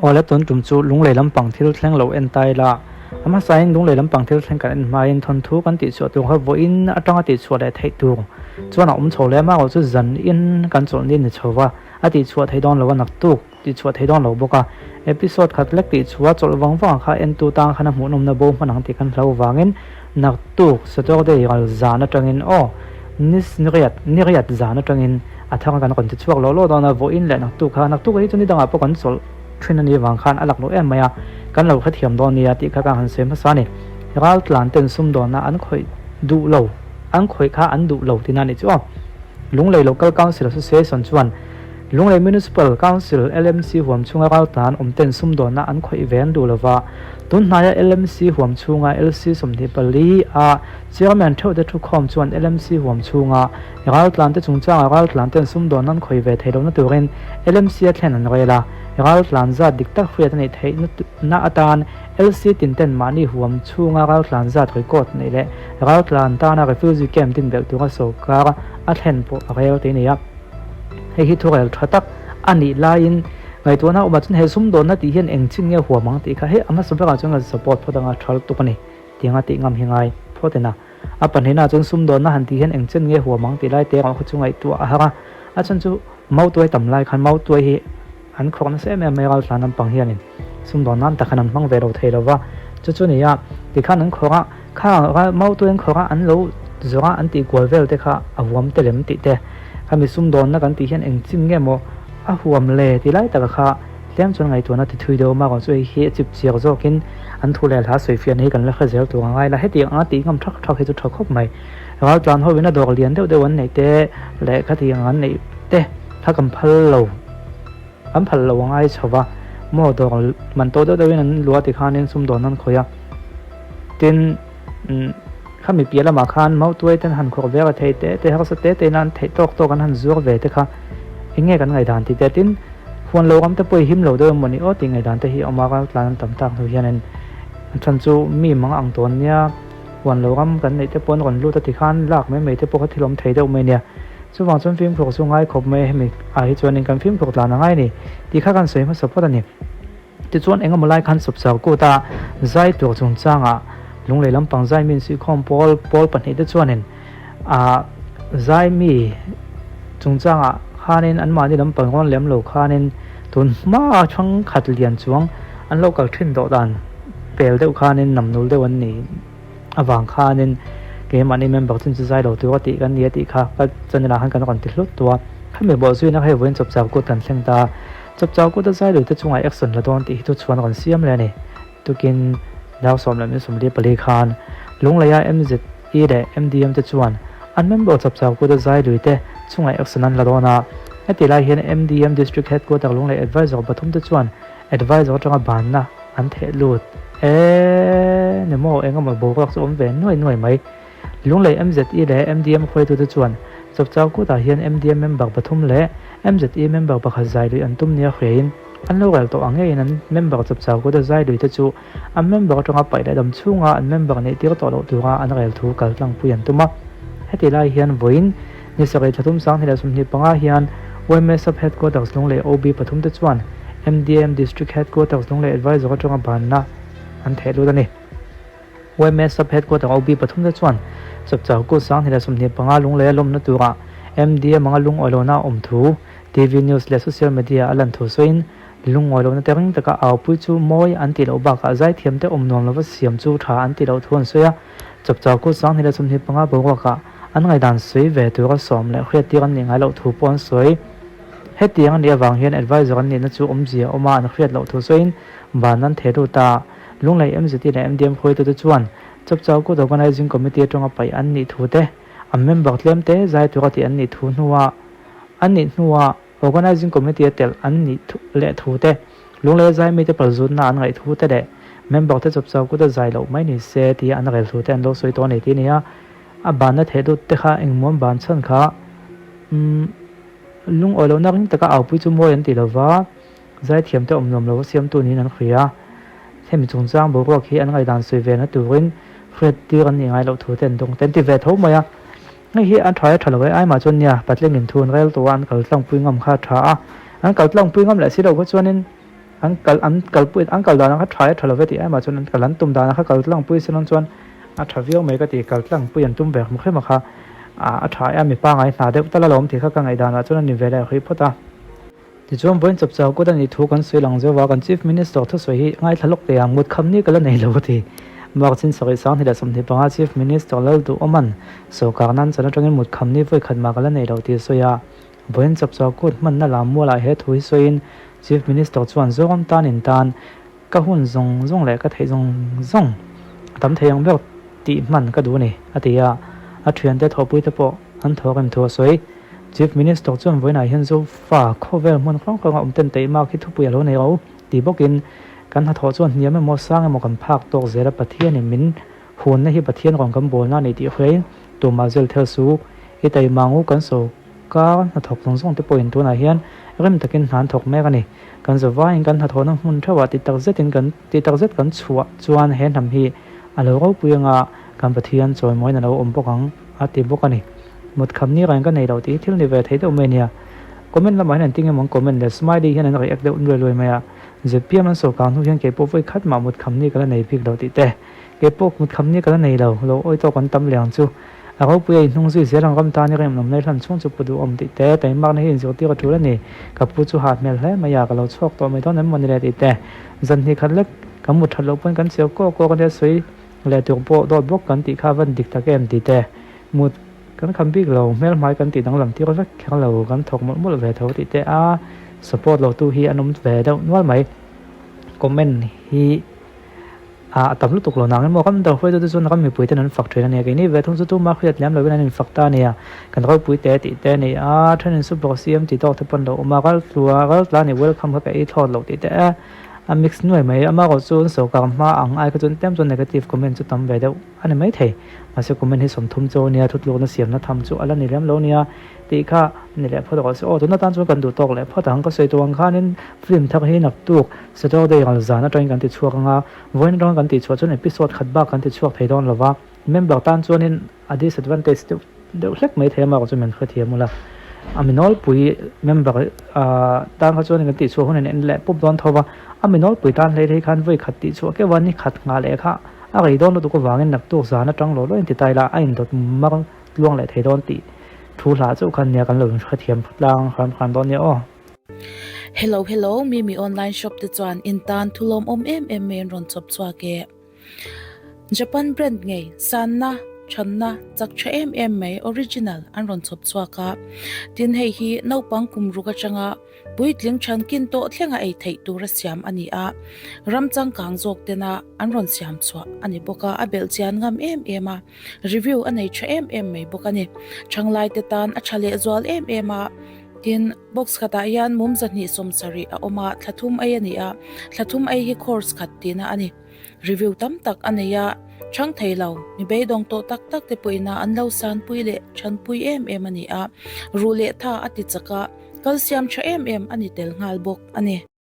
Awle tun tum chu lunglei lampang thil thleng lo en ta ila, a hmasain lunglei lampang thil thleng kan en hmain thawnthu kan tihchhuah tur kha vawiin atanga tihchhuah leh theih tur chuan a awm chho leh a, amaherawhchu zanin kan chawlhni ni chho va, a tihchhuah theih dawn lo a naktuk tihchhuah theih dawn lo bawk a, episode khat lek tihchhuah chawlh vang vang kha entu tan khan a hmuhnawmna bo hman ang tih kan hlau vangin naktuk Saturday ral zan atangin aw ni riat zan atangin A thang kan rawn ti chhuak loh loh dawn a, vawiin leh naktuk kha, naktuk hi chu ni dangah pawh kan chawlh thin a nih vang khan a lak loh em mai a, kan lo hrethiam dawn nia tih kha ka han sawi hmasa a ni. Ral tlan ten sumdawnna an khawih duh lo, an khawih kha an duh lo tihna a nih chu aw. Lunglei Local Council Association chuan Lunglei Municipal Council, LMC, huam chhunga ral tlan awm ten sumdawnna an khawih ve an duh lova, tun hnaia LMC huam chhunga LC 24 a Chairman theuh te thukhawm chuan LMC huam chhunga Raltlante chungchangah raltlanten sumdawn an khawi ve theih lohna turin LMC a thlen an rel a, raltlan zat dik tak hriat a nih theih na atan LC tinten mahni huam chhunga raltlan zat record neih leh raltlan tana refugee camp din belh tura sawrkar a thlen pawh a rel tih a ni a. Hei hi thurel tha tak a nih laiin ngaihtuahna awmah chuan he sumdawnna tih hian eng chin nge huam ang tih kha hei a hmasa berah chuan kan support phawt anga tha lutuk a ni tianga tih ngam hi ngai phawt ena. A pahnihna chuan sumdawnna han tih hian eng chen nge huam ang tih lai te erawh kha chu ngaihtuah a har a, a chhan chu mautuai tam lai khan mautuai hi an khawrh nasa em em mai raltlan lampang hianin sumdawn nan tak khan an hmang ve lo thei lo va, chu chu nia tikhan an khawrh a, kha mautuai an khawrh a an lo zawrh a an tih kual vel te kha a huam te lem tih te khami sumdawnna kan tih hian eng chin nge maw a huam le tih lai taka kha Tlem chuan ngaihtuahna ti thui deuh amaherawh chu hei hi a chip chiak zawkin an thu leh hla sawi fiahna hi kan la hre zel tur a ngai la. Hetiang anga tih ngam thak thak hi chu tha khawp mai. Raltlan ho in a dawr lian deuh deuh an neih te leh khatiang an neih te kha kan phal lo, kan phal lo a ngai chho va. Maw dawr man tawh deuh deuhin an luah tikhanin sumdawn an khawih a. Tin, khami piah lamah khan mautuai ten han khawrh ve a thei te te harsa te te in an theih tawk tawk an han zuar ve te kha eng nge kan ngaihdan tih te tin huan lo ram te pawh i him lo deuh emaw ni aw tih ngaihdan te hi a awm a raltlan an tam tak hnu hianin a chhan chu mi mang ang tawn nia huan lo ram kan neih te pawh an rawn lut a tikhan lak mai mai te pawh kha thil awm thei deuh mai nia chuvang chuan fimkhur chu ngai khawp mai a hemi ah hi chuanin kan fimkhur tlan a ngai a ni tih kha kan sawi hmasa phawt a ni. Tichuan engemaw lai khan Sawpchar kuta zai tur chungchangah Lunglei lampang zai mi insuihkhawm pawl pawl pahnihte chuanin ah zai mi chungchangah khanin anmahni lampang rawn lem lo khanin tun hma thangkhat lian chuang an lo kal thin dawh dan pel deuh khanin namnul deuh an ni avang khanin keimahni member chin chu zai lo tur a tih kan ni a tih kha ka channel ah khan kan rawn ti hlut tu a, khami bawhzuina kha hei vawiin Sawpchar kut kan thleng ta. Chapchar kut a zai luite chungah action la dawn tih hi chu chhuan rawn siam leh a ni. Tukin dar 14:44 khan Lungleia MZE leh MDM te chuan an member Chapchar kut a zai luite chungah action an la dawn a. Heti lai hian MDM District Headquarter Lunglei Advisor pathum te chuan Advisor atanga banna an theh lut e ni maw engemaw boruak chu awm ve nuai nuai mai. Lunglei MZE leh MDM hruaitute chuan Chapchar kutah hian MDM member pathum leh MZE member pakhat zai lui an tum nia hriain an lo rel tawh ang ngeiin an member Chapchar kuta zai luite chu an member atanga paih leh dam chhunga an member neih tir tawh loh tura an rel thu kal tlangpui an tum a. Heti lai hian vawiin ni sarih thla thum 2025 hian yma Sub Headquarters Lunglei OB pathum te chuan MDM District Headquarters Lunglei Advisor atanga banna an theh lut a ni. Yma Sub Headquarter OB pathum te chuan Chapchar Kut 2025 Lunglei a lawmna turah MDM anga lungawilohna a awm thu TV News leh Social Media a lan thu sawiin lungawilohna te ring taka aupui chu mawi an tih loh bakah zaithiam te awm nuam lova siam chu tha an tih loh thu an sawi a. Chapchar Kut 2025 boruakah an ngaihdan sawi ve tura sawm leh hriattir an nih ngai loh thu pawh an sawi. Hetiang a nih avang hian advisor an nihna chu awmzia awma an hriat loh thu sawiin ban an theh lut a. Lunglei MZT leh MDM hruaitute chuan Chapchar Kut Organising Committee atanga paih an nih thu te, an member tlem te zai tura tih an nih thu hnua an nih hnua Organising Committee a telh an nih leh thu te, Lunglei zai mite palzutna an ngaih thu te leh member te Chapchar Kut a zai loh mai ni se tia an rel thu te an lo sawi tawh a ni tih a ni a. A banna theh dut te kha engmaw an ban chhan kha umm lungawi lohna ring taka aupui chu mawi an ti lova. Zaithiam te awm nuam lo siamtu niin an hria. Hemi chungchang boruak hi an ngaihdan sawi ve na turin hriat tir an nih ngai loh thu te an dawng te an ti ve tho mai a. Hei hi an tha e tha lo e aimah chuan nia Patling in thu an rel tawh a an kal tlangpui ngam kha a tha a. An kal tlangpui ngam leh si loh kha chuanin An kal an kalpui an kal danah kha tha e tha lo ve tih aimah chuan an kal an tum danah kha kal tlangpui se lang chuan a tha viau mai ka ti. Kal tlangpui an tum ve hmu hrem a kha a tha e a mipa ngai hna deuh tal alawm tih kha ka ngaih danah chuan a ni ve leh hrih phawt a. Tichuan vawiin chawpchau kut a nih thu kan sawi lang zeuh a, kan Chief Minister thusawi hi ngaithla lawk teh ang, mut kham ni ka la nei lo a ti. March in sarih 2025 Chief Minister Lalduhawman sawrkar nan chan atangin mut kham ni vawi khat mah ka la nei lo tih a sawi a. Vawiin chawpchau kut hmanna lam mualah he thu hi sawiin Chief Minister chuan Zoram tan in tan ka hun zawng zawng leh ka theih zawng zawng a tam thei ang ber tih hman ka duh a ni, a ti a. A thiante thawhpuite pawh an thawk em thu a sawi. Chief Minister chuan vawiinah hian Zofa khawvel hmun hrang hranga awm ten taihmak hi thupui a lo nei ro ti bawkin kan hnathawh chuan hniam emaw sang emaw kan phak tawk zel a Pathianin min hunna hi Pathian rawn kan bawlna a ni tih hriain tumah zel thel su i taihmang u kan sawrkar hnathawk zawng zawng te pawhin tunah hian rem takin hna an thawk mek a ni. Kan zavaiin kan hnathawhna hmun theuhah ti tak zetin kan ti tak zet kan chhuah chuan he hnam hi a lo ropui anga kan Pathian chawimawiin a lo awm bawk ang a ti bawk a ni. Mut kham ni reng ka nei lo tih hi thil ni ve thei deuh mai a nia. Comment lamah hian an ti ngem ang comment leh smiley hian an react deuh nuai luai mai a. Zpm an sawrkar hnu hian keipawh vawi khat mah mut kham ni ka la nei bik lo tih te. Keipawh mut kham ni ka la nei lo, lo awi tawk an tam leh ang chu. A ropui a inhnung zui zel ang ram tan i rem awm lai hlan chhung chu pu duhawm tih te, taimakna hi inzirtir a tul a ni. Ka pu chu hah hmel hle mai a, ka lo chhuak tawh mai dawn em mawni le tih te. Zan hnih khat lek kan mut that loh pawn kan cheu kawk kawk a nia sawi leh tur pawh dawt bawk kan tih kha a van dik tak em tih te. Mut kan kham bik lo, hmel hmai kan tih danglam tir vek kher lo, kan thawk mawlh mawlh ve tho tih te a support lo tu hi an awm ve deuh nual mai. Comment hi a tam lutuk lo nang emaw kan dawr hruaitu te chuan ram mipui ten an fak thin a nia, keini ve thung chu tuma hriat lem lovin an infak ta a nia, kan ropui te tih te a ni a, thenin super CM tih tawk te pawn lo awm a, ral tlua ral tla ni welcome kha ka ei thlawt loh tih te a a mix nuai mai, amaherawh chu an sawrkar hma ang ai kha chuan tlem chuan negative comment chu tam ve deuh. A ni maithei. Mahse comment hi 30 chu nia, thutlukna siamna tham chu a la ni lem lo nia tih kha ni leh phawt rawh se. Aw, tuna tan chuan kan duh tawk leh phawt ang. Ka sawi tawh ang khanin film thar hi naktuk Saturday ral zan atangin kan ti chhuak ang a, vawiin atanga kan tih chhuah chuan episode khat bak kan ti chhuak thei dawn lo va, member tan chuanin a disadvantage deuh deuh hlek mai thei a, amaherawhchu min hrethiam ula. A mi nawlpui member tan kha chuan kan tih chhuah hunin en leh pup dawn tho va, a mi nawlpui tan hlei hlei khan vawi khat tih chhuah keuh a, ni khat nghah leh kha A rei dawn lutuk avangin naktuk zan atang lo lo in ti ta ila a indawt mar tluang leh thei dawn tih thu hla chauh khan nia kan lo inhrethiam tlang hram hram dawn nia aw. Hello hello Mimi online shop te chuan in tan thulawm awm em em mai an rawn chawp chhuak e. Japan brand ngei sanna thanna chak tha em em mai original an rawn chawp chhuak a. Tin hei hi naupang kum ruk atanga Puitling thankin tawh thlenga ei theih tura siam a ni a, ram changkang zawk tena an rawn siam chhuah a ni bawk a, a belh chian ngam em em a, review a nei tha em em mai bawk a ni. Thanglai te tan a tha leh zual em em a, tin box khatah hian mum 270 a awm a, thla thum ei a ni a, thla thum ei hi course khat tihna a ni. Review tam tak a nei a, chhang thei lo, mi beidawng tawh tak tak te pawhin a an lo sanpui leh thanpui em em a ni a, ruh leh tha a ti chak a, Kalsiam tha em em a ni tel nghal bawk a ni.